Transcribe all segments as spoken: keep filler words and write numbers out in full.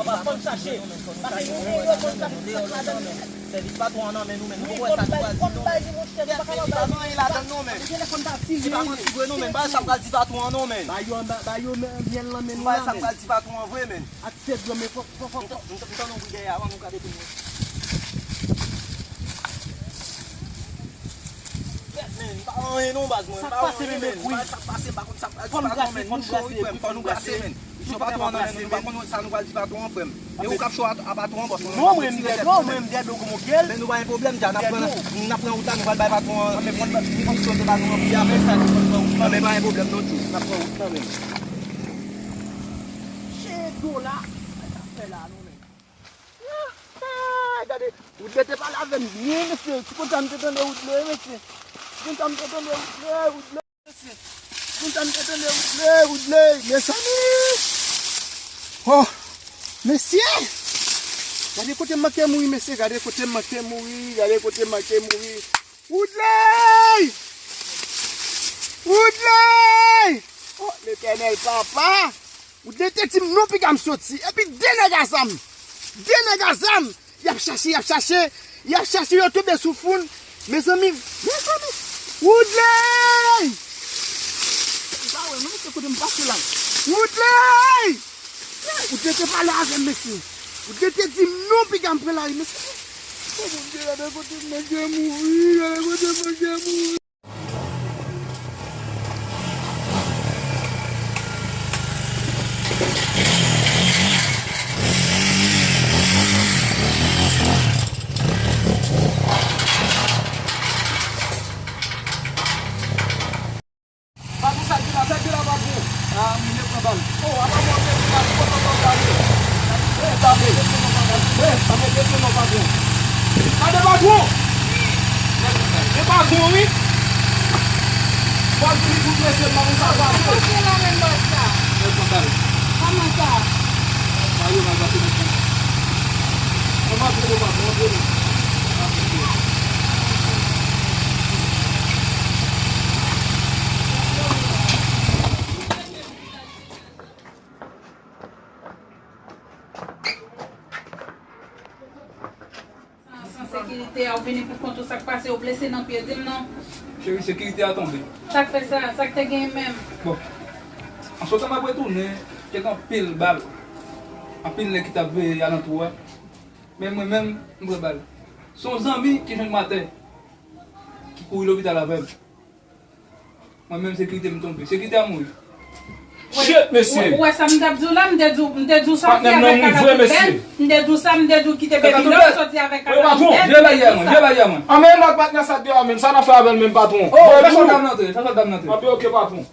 Fò n chache. Pase nou deyò, fò n chache tout sa k ladan l. Sèvis patwon an nan men nou, men nou poko wè sa nou pral di non, men. Kèt, men li pa gen anyen ladan l non, men. Li pa manti vre non, men. Ba sa m pral di patwon an non, men. Ba yo, ba, ba yo men, myèl nan men nou la, men. Ba sa m pral di patwon an vre, men. Ak sèt granm, men fò, fò, fò, fò. M t-, m t-, m tann yon bri dèyè a, ban nou gade pou mwen. Kèt, men, m pa anyen non, baz mwen. M pa anyen, men. Sa k pase, men, men, men. Ba sa k pase, m pa konn sa k pral di patwon, men. Nou cho wi, frè m, fò nou brase, men. Misye patwon an nan men nou, nou pa konn sa nou pral di patwon an, frè m. E ou k ap cho a, a patwon an, bòs mwen. Non, mwen, m dèyè do, mwen, m dèyè do kòman w ye l. Men nou pa gen pwoblèm, dja n ap pran, n ap pran wout la, nou pral bay patwon an, misyon te ba nou anvi a, men sa li konn pran wout la, men pa gen pwoblèm non, Djo, n ap pran wout la, men. Che dola, sa k ap fè la, non, men. Ah, gade, Woodley te pale avè m byen, mesye. Ti kontan m te tande Woodley, mesye. Ti kontan m te tande Woodley, Woodley. Kontan m te tande Woodley, Woodley, mezanmi. Oh, mesye. Gade kote m manke mouri, mesye. Gade kote m manke mouri. Gade kote m manke mouri. Woodley! Woodley! Oh, Letènèl, papa! Woodley te di m non piga m soti. Epi de nèg a zam. De nèg a zam. Y ap chache, y ap chache, y ap chache, yo tonbe sou foul. Mezanmi, mezanmi, Woodley! M pa wè, non, mesye, kote m pase la. Woodley! Woodley te pale avè m, mesye. Woodley te di m non piga m pran lari, mesye. Oh, Bondye, gade kote m manke mouri, gade kote m manke mouri. Patwon, sa k gen la, sa k gen la, patwon? Ah, mwen pran bal. Oh, apa mwen te di la, mwen pran bal. Eh, tape. Eh, tape, desann non, patwon. Gade patwon! Men patwon, wi! W ap di tout mesye m pa konn sa, patwon. Kote la menm bòs la? Mwen pran bal. Kòman sa? Ba yo mal pase mesye. Ann antre non, patwon, antre non. San, san sekirite a, ou vini pou kont ou, sa k pase, ou blese nan pye, di m non. Cheri, sekirite a tonbe. Sa k fè sa? Sa k te genyen menm? Bon, ansotan m ap retounen, te gen anpil bal, anpil nèg ki t ap veye alantou a. Men mwen menm, m pran bal. Se yon zanmi ki jwenn mwen atè, ki kouri lopital avè m. Mwen menm, sekirite m tonbe. Sekirite a mouri. Shit, mesye! Ou, ou wè sa m t ap di w la, m te di w, m te di w sòti avèk kaka tout bèt. M te di w sa, m te di w kite baby love, sòti avèk kaka tout bèt, m te di w sa. Anmèy lòt patnè sa deyò menm, sa n ap fè avè l menm, patwon? Oh, fè sòlda m antre, fè sòlda m antre. Anben, oke, patwon.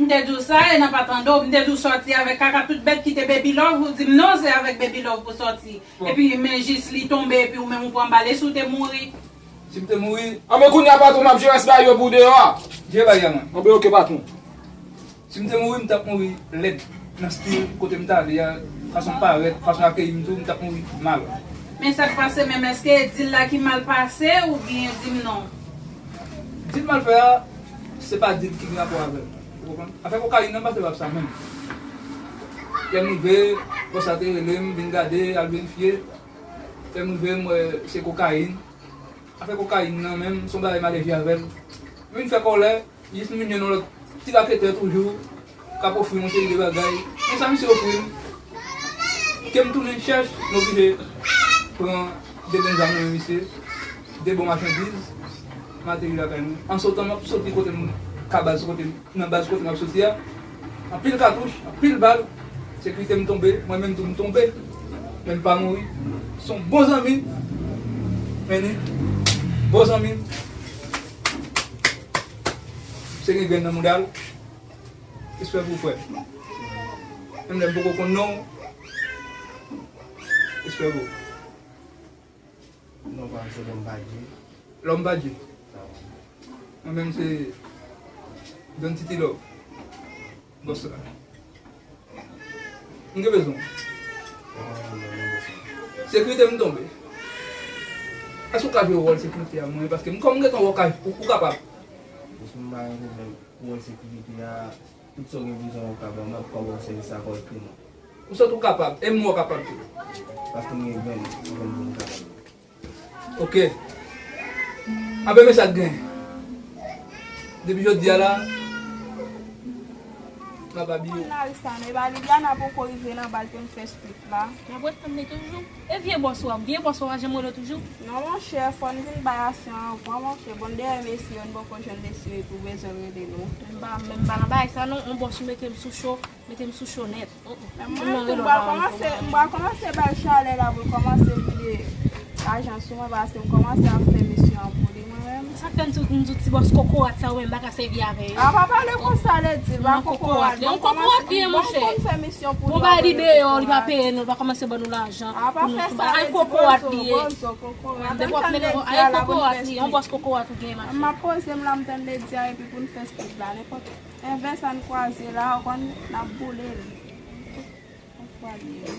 M te di w sa, e nan pa tande w, m te di w sòti avèk kaka tout bèt, kite baby love, ou di m non, se avèk baby love pou sòti. Epi, men jis li tonbe, epi ou menm ou pran bal, e si w te mouri? Si m te mouri. Anben kounye a, patwon, m ap jere rès bagay yo pou w deyò a. Jere bagay a mwen. Anben oke, patwon. Si m te mouri, m t ap mouri lèd. Nan stil, kote m t ale a, fason m parèt, fason yo akeyi m tou, m t ap mouri mal. Men sa k pase menm, èske dil la ki mal pase oubyen di m non? Dil mal fè a, se pa dil ki gen rapò avè l. Ou konprann? Afè kokayin nan, m pa t ap sa menm. Lè m rive, bòs la te rele m, vin gade, al verifye. Lè m rive, m wè se kokayin. Afè kokayin nan menm, se yon bagay m alèji avè l. M vin fè kòlè, jis m vin jwenn yon lòt ti raketè toujou, k ap ofri m yon seri de bagay. Men sa misye ofri m, ke m tounen chèch, m oblije pran de bon zam nan men misye, de bon machandiz, m ateri lakay mwen. Ansotan, m ap soti kote m ka baz, kote m nan baz kote m ap soti a. Anpil katouch, anpil bal. Sekirite m tonbe, mwen menm tou m tonbe. Men m pa mouri. Se yon bon zanmi. Men li, bon zanmi. Se gen grenn nan mouda l. Respè pou frè. Menm lè m poko konn non w. Respè pou ou. Non pa m se Lòm Badji. Lòm Badji. Mwen menm se Don Titi Love. Bòs la. M gen bezwen w. Sekirite m tonbe. Èske w ka jwe wòl sekirite a mwen? Paske m, kòm m gen tan wè w ka, ou, ou kapab. Bòs, m pa gen pwoblèm pou wòl sekirite a. Tout sa w gen bezwen w ka ban m, m ap ka ba w sèvis la kòrèkteman. Ou santi w kapab, e m wè w kapab tou. Paske m gen grenn, grenn moun kapab. Ok. Ape men sa k gen. Depi jodi a la, m ap abiye w. Konn Larissa, non, e ba Liliana poko rive nan bal pou n fè street la. M ap ret tann li toujou. E vye bòs ou a, vye bòs ou a pa janm rele w toujou? Non, monchè, fò n vin bay Asya anvan, monchè. Bon, dèyè mesye yo, n poko jwenn mesye yo, epi w bezwen rele nou. M pa, m pa nan bagay sa non, yon bòs ou mete m sou cho. Mete m sou cho nèt. Men mwen menm tou, m pral kòmanse, m pral kòmanse bay chalè la pou l kòmanse vide lajan sou mwen, paske m kòmanse ap fè misyon an pou li mwen menm. Sa k fè m di w, m di w ti bòs kokorat sa ou menm m pa ka sèvi avè l. A pa pale konsa, Ledi, l pa kokorat. Yon kokorat li ye, monchè. Bon, bay li deyò, li pa peye nou, li pa kòmanse ban nou lajan. A pa fè sa, Ledi, kokorat li ye. Nenpòt, men kokorat li ye, yon bòs kokorat ou gen, machè. M ap poze m la, m tann Ledi a, epi pou n fè street la, nenpòt. Envè sa n kwaze la, ou konn, n ap boule l. Yon fwa li ye.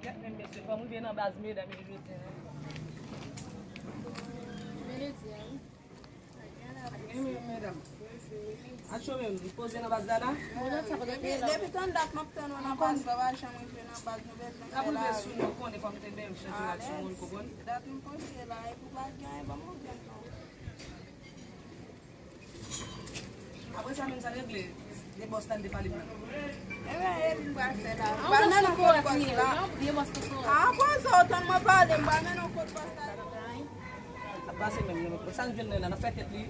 Kèt men mesye, fò m rive nan baz medam yo jodi a. Byen, medam. Atcho menm, li poze nan baz la la? Depi, depi tann dat m ap tann ou nan baz la, w pa janm rive nan baz, nou bezwen fè lari. L ap rive sou nou, konnen fò m te menm chanje lari sou moun, konprann? Dat m poze la, epi w pa gen anyen ban m okenn non. Apre sa menm sa regle, de bòs la n te pale m nan. Ebyen, e li m pral fè la. Ba men nou kot bòs la. A, poze w tann mwen pale, m ba men nou kot bòs la. Sa pase menm, non, sa n jwenn nan, nan fè tèt li.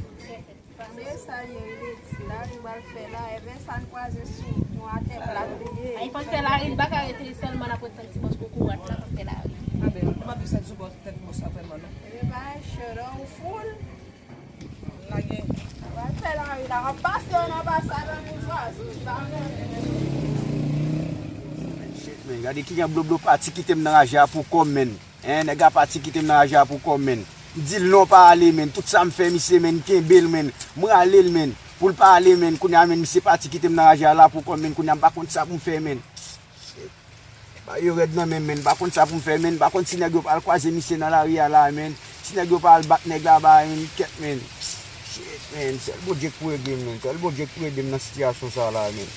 Se sa ye, li di la, li pral fè la, ebyen sa n kwaze sou, nou atè plat li ye. Ay, fò n fè lari, n pa ka rete sèlman n ap ret tann ti bòs kokorat la, fò n fè lari. A ben, nou pa bezwen sou bòs, tèt bòs la vrèman, non. Ebyen, pa yon choro, ou foul. Lage. Pral fè lari la. M ap pase yo nan pasaj an nou vwazen. Shit, men, gade kijan Bloblo pati kite m nan raje a pou kò m, men. Hein, nèg la pati kite m nan raje a pou kò m, men. M di l non, pa ale, men. Tout sa m fè misye, men, m kenbe l, men. M rale l, men. Pou l pa ale, men. Kounye a, men, misye pati kite m nan raje a la pou kò m, men. Kounye a, m pa konn sa pou m fè, men. Shit. Bagay yo rèd nan men m, men. M pa konn sa pou m fè, men. M pa konn si nèg yo pral kwaze misye nan lari a la, men. Si nèg yo pral bat nèg la ba, men. Kèt, men. Shit, men. Sèl Bondye k pou ede m, men. Sèl Bondye k pou ede m nan sitiyasyon sa la, men.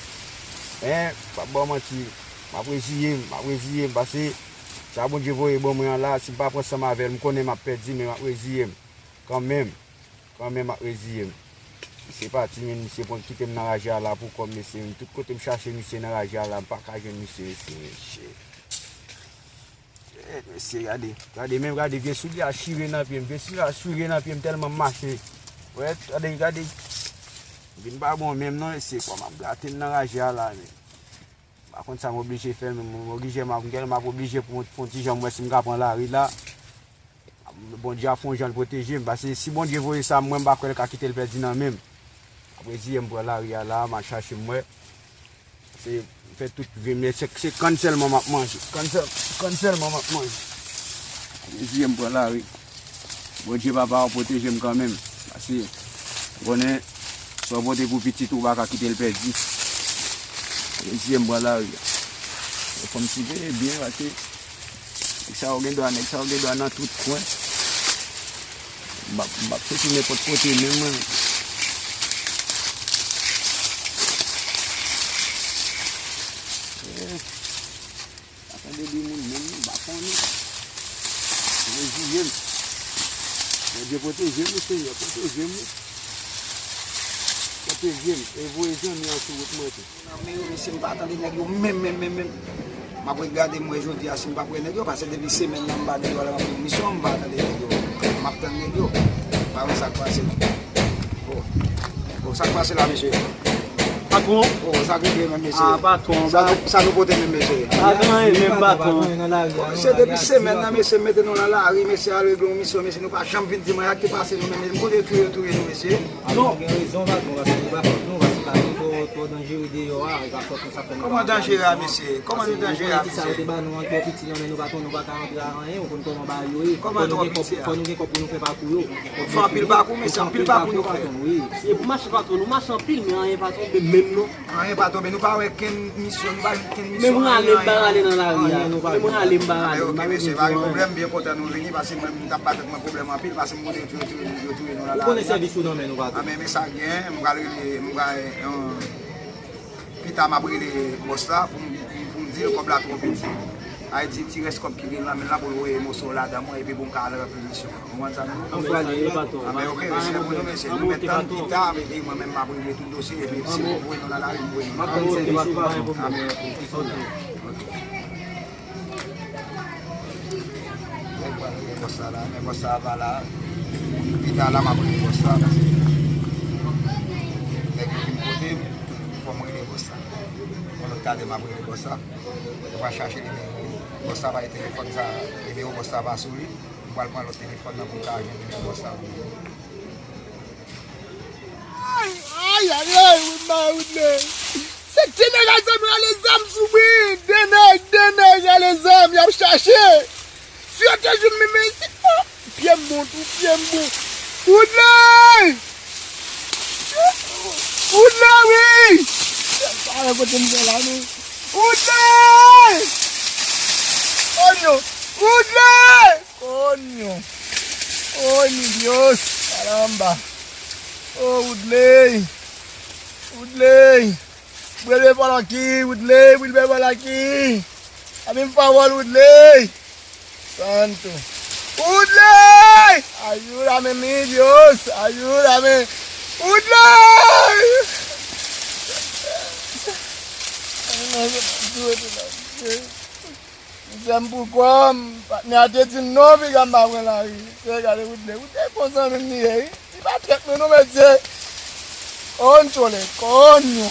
Hein, m p ap ba w manti. M ap reziye m, m ap reziye m, paske sa Bondye voye ban mwen an la, si m pa pran sanm avè l, m konnen m ap pèdi, men m ap reziye m. Kanmenm. Kanmenm, m ap reziye m. Misye pati, men misye pran kite m nan raje a la pou kò m, mesye. Men tout kote m chache misye nan raje a la, m pa ka jwenn misye, mesye, men shit. Shit, mesye, gade. Gade, men gade, vye soulye a chire nan pye m. Vye soulye a chire nan pye m tèlman m mache. Wè, gade, gade. Vin pa bon menm non, mesye, kò m ap grate m nan raje a la, men. M pa konn sa m oblije fè, men m oblije, m ap, m ap oblije pou, pou yon ti jan m wè si m ka pran lari la. Bondye ap fè yon jan l pwoteje m, paske si Bondye voye sa mwen, m pa kwè l ka kite l pèdi nan men m. Apre, jiyè m pran lari a la, m al chache m wè. Se, m fè tout vi m, se, se kann sèlman m ap manje. Kann sèl-, kann sèlman m ap manje. Apre, jiyè m pran lari. Bondye papa w pwoteje m kanmenm. Paske, ou konnen, sa w pote pou pitit ou, ou pa ka kite l pèdi. Apre, jiyè m pran lari a. Fò m siveye byen, paske Nèg sa yo gen dwa, nèg sa yo gen dwa nan tout kwen. M ap, m ap soti nenpòt kote menm mwen. Eh, pa tande de moun menm, m pa konnen. Bondye jije m. Bondye pwoteje m, wi, Senyè, pwoteje m, wi. Pwoteje m. E voye zanmi an sou wout mwen tou. Nan men yo, mesye, m pa tande nèg yo menm, menm, menm, menm. M ap ret gade m wè jodi a si m p ap wè nèg yo, paske depi semèn nan m ba nèg yo al ranpli misyon, m pa tande nèg yo. M ap tann nèg yo. M pa wè sa k pase non. Oh. Oh, sa k pase la, mesye? Patwon? Oh, sa k regle menm, mesye? Ah, patwon, sa nou, sa nou pote menm, mesye? Pa gen anyen menm, patwon. Se depi semèn nan, mesye, m mete nou nan lari, mesye, al regle yon misyon, mesye, nou pa janm vin di mwen sa k te pase nou menm, mesye. M konnen yo touye, yo touye nou, mesye. Non. Ou gen rezon, patwon, paske nou pa fòt nou, paske nou pa gen twò, twò danjere deyò a, e pa fòt nou sa fè nou pa antre. Kòman danjere a, mesye? Kòman nou danjere a, mesye? Paske nou konnen ti sa yo te ba nou an twò piti nan men nou, patwon, nou pa ka antre a anyen, ou konn kòman bagay yo ye. Kòman twò piti a? Fò nou gen kòb, fò nou gen kòb pou nou fè pakou yo. Fò anpil pakou, mesye, anpil pakou nou fè. Patwon, wi. E pou mache, patwon, nou mache anpil, men anyen pa tonbe menm non. Anyen pa tonbe, nou pa wè kenn misyon, nou pa jwenn kenn misyon, anyen, anyen. Menm rale m pa rale nan lari a. Anyen nou pa jwenn. Menm rale m pa rale. Ok, mesye, pa gen pwoblèm, m byen kontan nou vini, paske mwen, m t ap ba tèt mwen pwoblèm anpil, paske m konnen yo touye, touye, yo touye nou nan lari. Ou konnen sèvis ou nan men nou, patwon. Ah, men, men sa gen, m pral rele, m pral, euh, Pita m ap rele bòs la pou m, pou m di l kòb la twò piti. Ayiti, ti rès kòb ki gen nan men l la pou l voye moso ladan mwen epi pou m ka al ranpli misyon an. Ou konprann sa, non? Anfwa li ye, patwon. Anben, ok, mesye, pou nou, mesye, nou mèt tann pita, epi mwen menm m ap regle tout dosye, epi si pou voye nou nan lari, m voye nou nan lari. Anben, ok. Nèg pral rele bòs la la, men bòs la pa la. Pita la, m ap rele bòs la, paske nèg yo vin kote m, fò m rele bòs la. Yon lòt kade, m ap rele bòs la. Yo pral chache nimewo bòs la, pa gen telefòn sa, nimewo bòs la pa sou li. M pral pran lòt telefòn nan pou m ka jwenn nimewo bòs la pou mwen. Ay, ay, ay, ay, Woodley, Woodley. Se de nèg al zam rale zam sou mwen. De nèg, de nèg rale zam, y ap chache. Si yo te jwenn mwen, men se, oh, pye m bon tou, pye m bon. Woodley! Woodley, wi! Pa wè kote m fè la, non. Woodley! Oh, non. Woodley! Coño. Oh, mi Dios. Caramba. Oh, Woodley. Woodley. Vuelve por aquí, Woodley. Vuelve por aquí. Dame un favor, Woodley. Santo. Woodley. Ayúdame, mi Dios. Ayúdame. Woodley. Ay, non, se pa dwe, se pa dwe. Misye m pou kò m, patnè a te di m non, piga m pa pran lari. Se gade Woodley. Woodley bon zanmi m li ye, wi. Li pa trèt mwen non, mesye. Conchole, coño.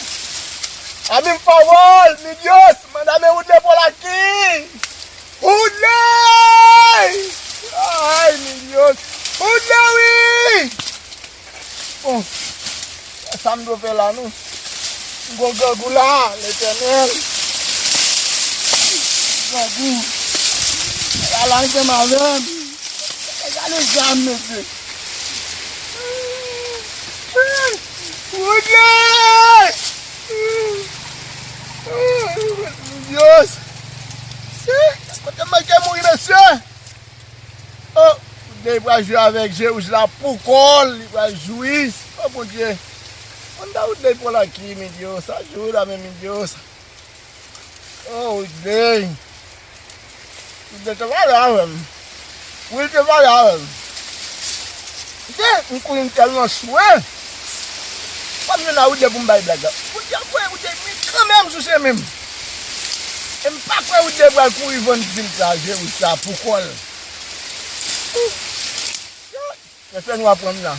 Dame un favor, mi Dios, mándame Woodley por aquí. Woodley! Ay, mi Dios. Woodley, wi! Bon, sa m dwe fè la, non. M gon grangou la, Letènèl. Grangou. Ala ansanm avè m. Gade zam, mesye. Woodley! Dios! Se kote m manke mouri, mesye! Oh, Woodley pral jwe avèk je wouj la pou kò l, li pral jwi. Oh, Bondye. Manda Woodley por aquí, mi Dios, ayúdame, mi Dios. Oh, Woodley. Woodley te pale avè m. Wi, te pale avè m. Se, m kouri m tèlman swe. Fò m jwenn a Woodley pou m bay blag la. Woodley ap voye Woodley vin kanmenm sou chemen m. E m pa kwè Woodley pral kouri vann vil sa, je wouj sa, pou kò l. Fè fè nou aprann la.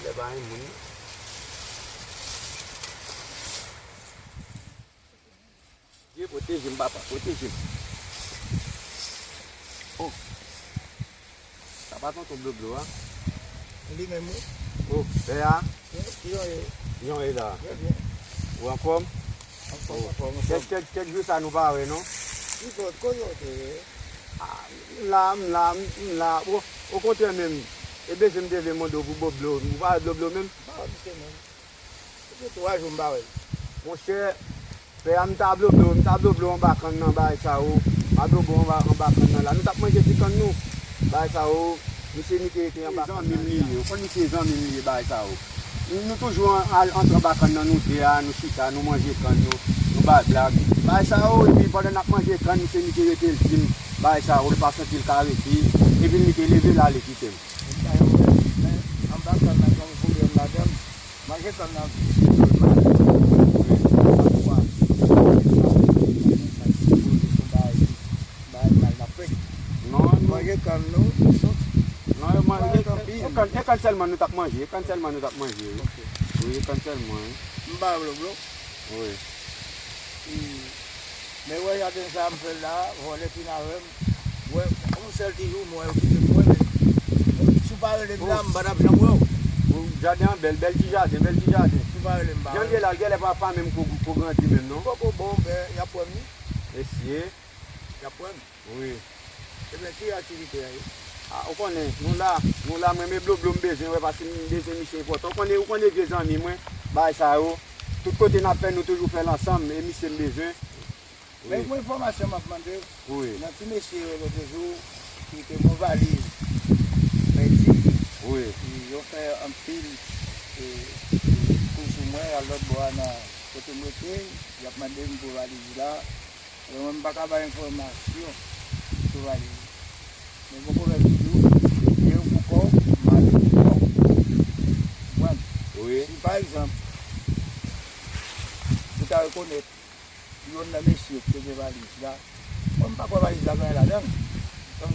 Lè pa yon moun. Dye pwoteje m, papa, pwoteje m. Oh. Sa pa tonton Bloblo a? Li menm, wi. Oh, pè a? Wi, kijan w ye? Kijan w ye la? Trè byen. Ou anfòm? Anfòm, anfòm, anfòm. Kèk, kèk, kèk jou sa nou pa wè, non? Ki kote, kote w te ye? Ah, m la, m la, m la. O, okontrè menm, e bezwen m te vle mande w pou Bloblo. Ou pa wè Bloblo menm? M pa wè misye menm. Depi twa jou m pa wè l. Monchè, pè a, m ta Bloblo, m ta Bloblo anba kann nan, bagay sa yo. M ta Bloblo anba, anba kann nan la. Nou t ap manje ti kann nou. Bagay sa yo, misye nike rete anba kann nan. Zanmi m li ye, ou konn misye zanmi m li ye, bagay sa yo. Nou, nou toujou an, al antre anba kann nan, nou de a, nou chita, nou manje kann nou, nou bay blag. Bagay sa yo, epi pandan n ap manje kann, misye nike rete l di m, bagay sa yo, l pa santi l ka rete, epi l nike leve l ale kite m. Anba kann nan, gen yon pwoblèm ladan l. Manje kann nan vye sèlman. Bagay mal n ap fè. Non, nou manje kann nou, non, e kann, e kann sèlman nou t ap manje, e kann sèlman nou t ap manje, wi. Wi, e kann sèlman, wi. M ba yo Bloblo. Wi. Men wè jaden sa a m fè l la, vòlè fin avè m. Wè, yon sèl ti jou m wè yo kite m, wè, men si w pa rele m la, m pa t ap janm wè w. O, jaden an bèl, bèl ti jaden, bèl ti jaden. Si w pa rele m, m pa wè w. Jan l ye la, l genlè pa, pa menm ko, ko grandi menm, non? Poko bon, men y ap wè m, wi. Mesye. Y ap wè m. Wi. Ebyen, ki aktivite a ye? A, ou konnen, nou la, nou la, mwen, men Bloblo m bezwen wè, paske m bezwen misye enpòtan. Ou konnen, ou konnen vye zanmi mwen, bagay sa yo. Tout kote n ap fè, nou toujou fè l ansanm, e misye m bezwen. Men yon enfòmasyon m ap mande w. Wi. Nan ti mesye yo lòt jou ki te gen yon valiz pèdi. Wi. E yo fè anpil e, e kou sou mwen, al lòt bò a nan kote m rete, y ap mande m pou valiz la. E mwen, m pa ka bay enfòmasyon sou valiz. Men gon pwovèb ki di w, vye w pou kò w, mare w pou kò w. Konprann? Wi. Si pa egzanp, ou ta rekonèt youn nan mesye ki te gen valiz la. Mwen, m pa kwè valiz la gen anyen ladan l.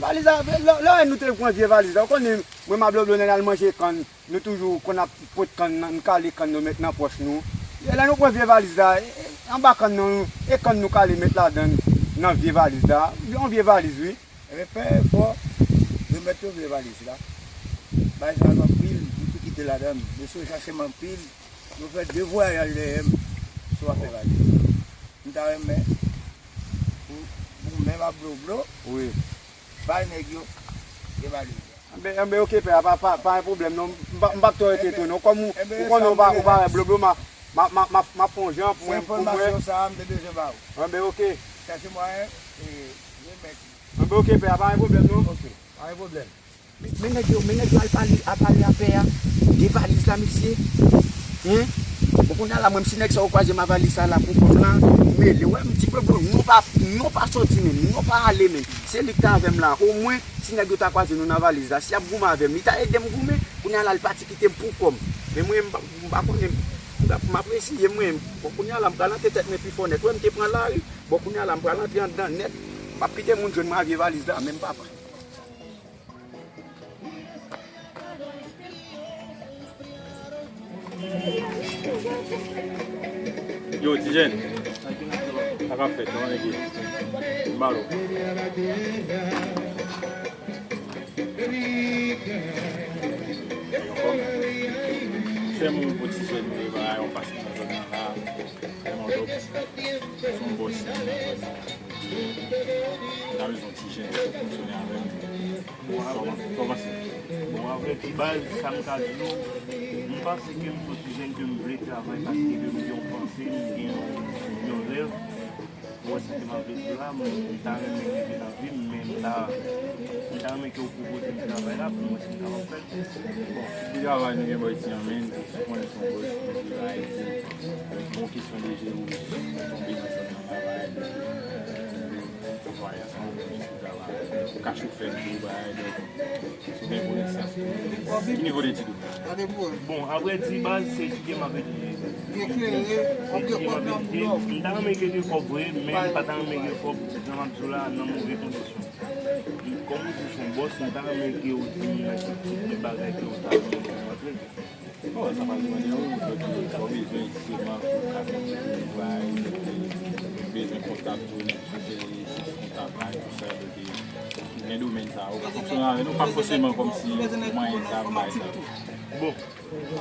Valiz la, lè, lè nou te pran vye valiz la, ou konnen, mwen, m a Bloblo, lè n al manje kann, nou toujou konn ap pot kann nan, n kale kann nou met nan pòch nou. E lè nou pran vye valiz la, e, e, anba kann nan, e kann nou kale met ladan l, nan vye valiz la. Yon vye valiz, wi. Ebyen, fè efò, remèt yo vye valiz la. Bagay sa yo anpil, nou tou kite ladan l. Mesye yo chache m anpil, yo fè de vwayaj dèyè m sou afè valiz. M ta renmen pou, pou menm a Bloblo, wi, bay nèg yo vye valiz la. Enben, enben, oke, pè, pa, pa, pa gen pwoblèm, non. M pa, m p ap twò rete etone. Kòm ou, ou konnen ou pa, ou pa wè Bloblo, m a, m a, m a, m a, m ap fè yon jan pou mwen, pou mwen. Se enfòmasyon sa a m te bezwen ba ou. Enben, oke. Chèche mwayen, e, remèt li. Enben, oke, pè, pa gen pwoblèm, non. Oke, pa gen pwoblèm. Men, men nèg yo, men nèg yo al pale, al pale a pè a de valiz la, mesye. Hein? Bon, kounye a la, mwen, si nèg sa yo kwaze m a valiz sa la pou kò m la, m mele. Wè, m di Bloblo, non pa, non pa soti menm, non pa ale menm. Se li k te avè m la. Omwen, si nèg yo ta kwaze nou nan valiz la, si y ap goumen avè m, li ta ede m goumen. Kounye a la, li pati kite m pou kò m. Men mwen, m pa, m pa konnen, m ap, m ap reziye mwen. Bon, kounye a la, m pral antre tèt mwen pi fò nèt. Wè, m te pran lari. Bon, kounye a la, m pral antre anndan nèt. M ap kite moun jwenn mwen a vye valiz la, menm papa. Yo, Ti Jèn. Sa k ap fèt, kòman nèg ye? Malo. Sè mwen pou Ti Jèn, mwen ba yon pas nan zòn nan la. Vrèman top. Se yon bòs. N a bezwen Ti Jèn pou fonksyone avè m. Bon, sa w panse? Bon, avèk baz, sa m ka di nou, m panse ke m soti jèn, ke m vle travay, paske ke m gen yon panse, m gen yon, yon rèv. Ou wè sa ke m ap vle di la, m, m ta renmen rive nan vi m, men m ta, m ta renmen ke w pwopoze m travay la pou m wè si m kapab fè l. Bon, ki travay nou gen bò isi an, men, ou konnen se yon bòs, nou viv Ayiti. Bon, kesyon de je ou tonbe nan zòn nan travay, ou ka chofè tou, bagay, donk, si w gen konesans tou. Ki nivo de etid ou? Bon, apre di baz, se etidye m ap etidye. Se etidye m ap etidye. M ta renmen gen de kòb vre, men m pa ta renmen gen kòb, jan m ap di w la, nan move kondisyon. Kòm ou di w se yon bòs, m ta renmen ke w di m nan ki tip de bagay ke w ta renmen pou m antre. Bon, sa pa depann de ou, donk, sa w bezwen, jisteman, pou w ka kontinye travay, donk, ou bezwen kontab tou, si se, se kontab la, tou sa, donk, ou gen domèn sa, ou ka fonksyone avè nou, pa fòseman kòmsi mwen sa, m bay sa. Bon,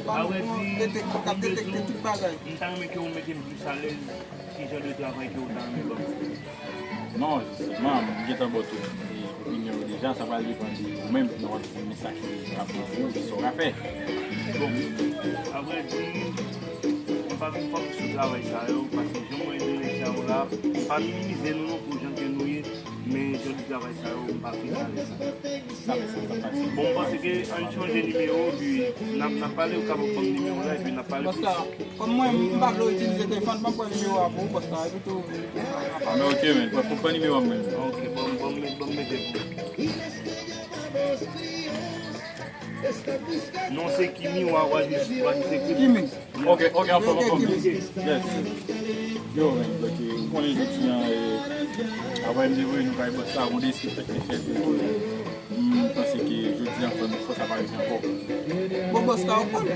a vrè di, m ta renmen ke w mete m plis alèz, ki jan de travay ke w ta renmen ban m? Non, jisteman, m gentan ba w tout, e, opinyon yo deja, sa pral depann de ou menm, nan w ap di men sa ki ka bon pou ou, sa w ka fè. Bon, a vrè di, m pa vin fòk sou travay sa yo, paske jan mwen wè nèg sa yo la, m pa minimize nou non pou jan ke nou ye, men jan de travay sa yo, m pa fin alèz. Sa fè sa, sa pase. Bon, m panse ke ann chanje nimewo, epi n ap, n ap pale, ou kapab ban m nimewo la, epi n ap pale plis. Kòm mwen, m pa vle w itilize telefòn, ban m pran nimewo a pou ou, bòs la, epi tou, epi tou, n a pale. Anben, oke, men, pran, pran nimewo a mwen. Ok, ban m, ban m, ban m mete pou ou. Non, se Kimi, w a, w a jis, w a jis ekri. Kimi. Ok, ok, anfòm, anfòm. Yes. Yo, men, ok, ou konnen jodi a, e, apre m te voye nou kay bòs la, gon destriktè ki fèt, e, M panse ke jodi a fè nou fòs a pa rete ankò. Bon, bòs la, ou konn, e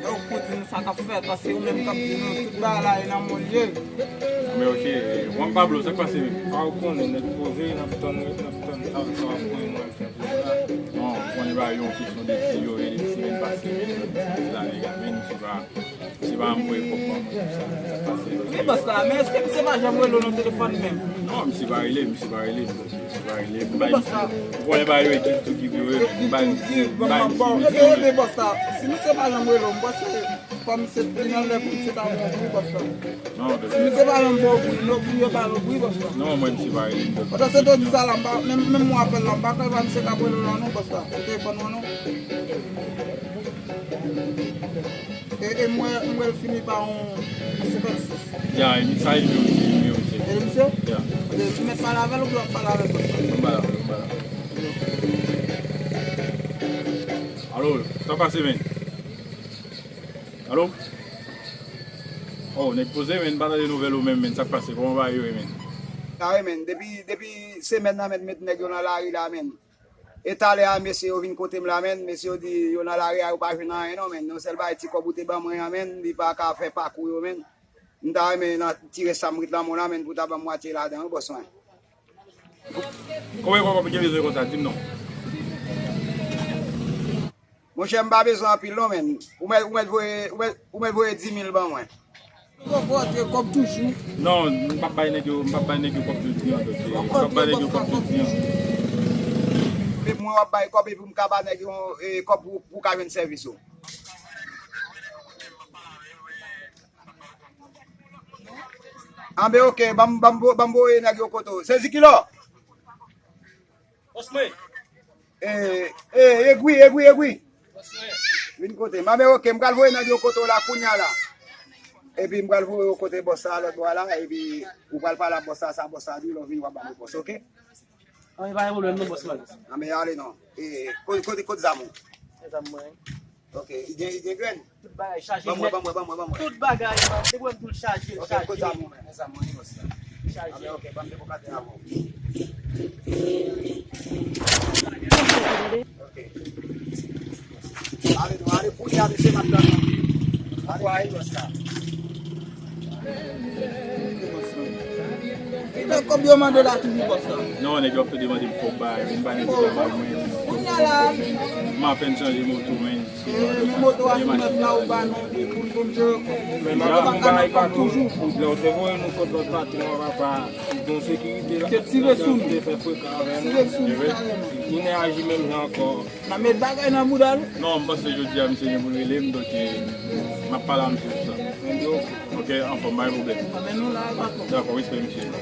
ou konn di nou sa k ap fèt, paske ou menm k ap di nou tout bagay la e nan men w l ye. Men ok, mwen Pablo, sa k pase menm? A, ou konnen, nèg poze, n ap tann, n ap tann sa, sa w ap voye nou al fè pou nou la. Non, ou konnen bagay yo, kesyon de ti yo, e depi semèn pase, men, di la nèg a, men, misye pa Se pa mwen pwòpman, sa, sa pase. Men bòs la, men èske misye pa janm rele w nan telefòn menm? Non, misye pa rele, misye pa rele, misye pa rele. Men bòs la. Ou konnen bagay yo ekip tou ki vle yo, ekip tou ki, bon, bon, bon, ebyen, ebyen, bòs la, si misye pa janm rele w, m panse, Fò misye vin anlè pou misye ta wè yon bri, bòs la. Non, si misye pa yon bon bri, non, bri yo pa yon bri, bòs la. Non, mwen, misye pa rele m. Pandan se te di sa la, m pa, menm, menm mwen apèl la, m pa kwè pa misye ka rele w la, non, bòs la. Se telefòn mwen, non. E, e mwen, mwen l fini pa yon senkannsis. Ya, e sa e nimewo misye, nimewo misye. E misye? Ya. Ok, ou mèt pale avè l oubyen w ap pale avè l, bòs la? Mwen pale avè l, mwen pale avè l. Alo, sa pase, men? Alo? Oh, nèg poze, men, m pa tande nouvèl ou menm, men, sa k pase? Kòman bagay yo ye, men? Kare, men, depi, depi semèn nan, men, met nèg yo nan lari la, men. E talè a, mesye yo vin kote m la, men, mesye yo di yo nan lari a, yo pa jwenn anyen, non, men. Yon sèl bagay, ti kòb ou te ban mwen an, men, li pa ka fè pakou yo, men. M ta renmen nan ti rès sa m ret lan mwen la, men, pou ta ban m mwatye ladan, wi, bòs mwen. Konbyen kòb w gen bezwen konsa? Di m non. Monchè, m pa bezwen anpil non, men. Ou mèt, ou mèt voye, ou mèt, ou mèt voye di mil ban mwen. Kòb, kòb toujou. Non, m p ap bay nèg yo, m p ap bay nèg yo kòb jodi an, donk, eh, m p ap bay nèg yo kòb jodi an. Men mwen w ap bay kòb epi m ka ba nèg yo, eh, kòb pou, pou ka jwenn sèvis ou. Anben, ok, ban m, ban m, ban m voye nèg yo kote w. Se Zikilo? Bòs mwen. E, e, egwi, egwi, egwi. Bòs mwen. Vin kote m. Anben, ok, m pral voye nèg yo kote w la kounya la. Epi m pral voye w kote bòs sa lòt bò a la, epi ou pral pale ak bòs sa, sa bòs sa di, lè w vini w ap ban m repons, ok? Anben, pa gen pwoblèm non, bòs mwen. Anben, ale non. E, kote, kote, kote zam ou? E zam mwen. Ok, li gen, li gen grenn? Tout bagay chaje nèt. Ban mwen, ban mwen, ban mwen, ban mwen. Tout bagay, man. Depi w wè m tou l chaje, l chaje. Ok, kote zam ou, men? Zam mwen, bòs la. Chaje. Anben, ok, ban m debokate avè w. Ok. Ale, nou ale, kounye a, mesye, m ap tann nou. Ale, bòs la. Lè kòb yo mande la toujou, bòs la. Non, nèg yo ap tou demande m kòb, bay, vin bay nèg yo kòb, bay mwen. Kounye a la. M apèn chanje moto, men. E, men moto a tou nèf la, ou ba nou pou n, pou n jere kòb. Men m ap ba nou kòb toujou. Lè w te voye nou kòb lòt patwon an, papa, te gen sekirite la. Te tire sou nou. Te fè frekan avè nou. Tire sou nou, kareman. Kounye a aji menm jan ankò. N a met bagay nan bouda l. Non, m panse jodi a misye gen pou l rele m, donk, eh, m ap pale a misye sou sa. Ok, anfòm, pa gen pwoblèm. Dakò, respè, mesye. Sa,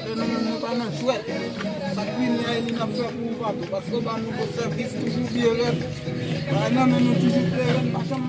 nou menm, nou pa nan jwèt. Sa k vini a, li n ap fè pou ou patou. Paske w ba nou bon sèvis, toujou byen rèd. Bagay nan men nou toujou byen rèd, pa janm